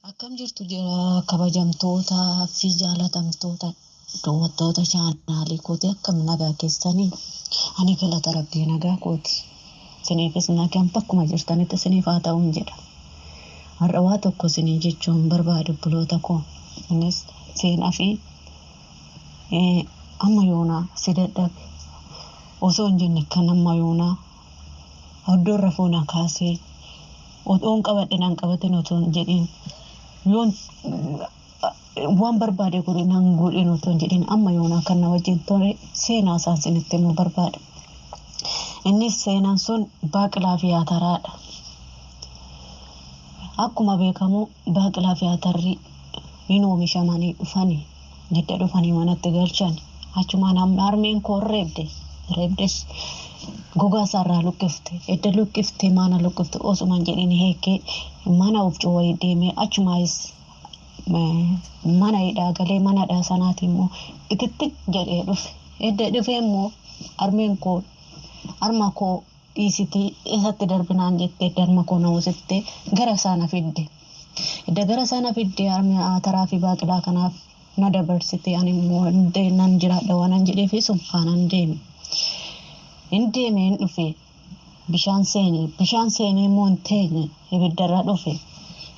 Akkam jirtu jira kabajamtoota fi jaalatamtoota daawwattoota chaanaalii kooti, akkam nagaa keessanii? Ani galata rabbii nagaa kooti. Isiniifis nagaan bakkuma jirtanitti isiniif haa ta'uun jedha. Har'a waa tokko isinii jechuun barbaadu, obboloota koo. Innis seenaa fi amma yoonaa si dadhabe osoo hin jenne kan amma yoonaa iddoo irra foonaa kaasee otoon qabadhe naan qabatin otoo hin jedhin, yoon waan barbaade godhe naan godhin otoo hin jedhin, amma yoonaa kan na wajjin ture seenaa isaan isinitti himuu barbaada. Innis seenaan sun baaqilaa fi ataraadha. Akkuma beekamu baaqilaa fi atarri hin oomishamanii dhufanii jidda dhufanii manatti galchan. Achumaan harmeen koo reebde reebdes gogaa isaarraa luqqifte. Edda luqqiftee maana luqqifte osuma hin jedhin heekee mana of wayii deemee achumaayis mana hidhaa galee mana hidhaa sanaati immoo bititti jedhee dhufe. Edda dhufee immoo harmeen koo harma koo dhiisitii isatti darbinaan jettee harma koo na hoosiftee gara isaa na fidde. Edda gara isaa na fidde harmi ataraa fi baaqilaa kanaaf na dabarsite. Ani immoo nan jiraadha waan an jedheef sun faanaan deeme. Hin deeme, hin dhufe, bishaan seene. Bishaan seenee immoo hin teenye, ibiddarra dhufe.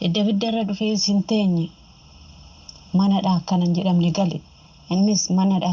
Edda ibiddarra dhufees hin teenye, manadha akkanan jedhamne gale. Innis manadha.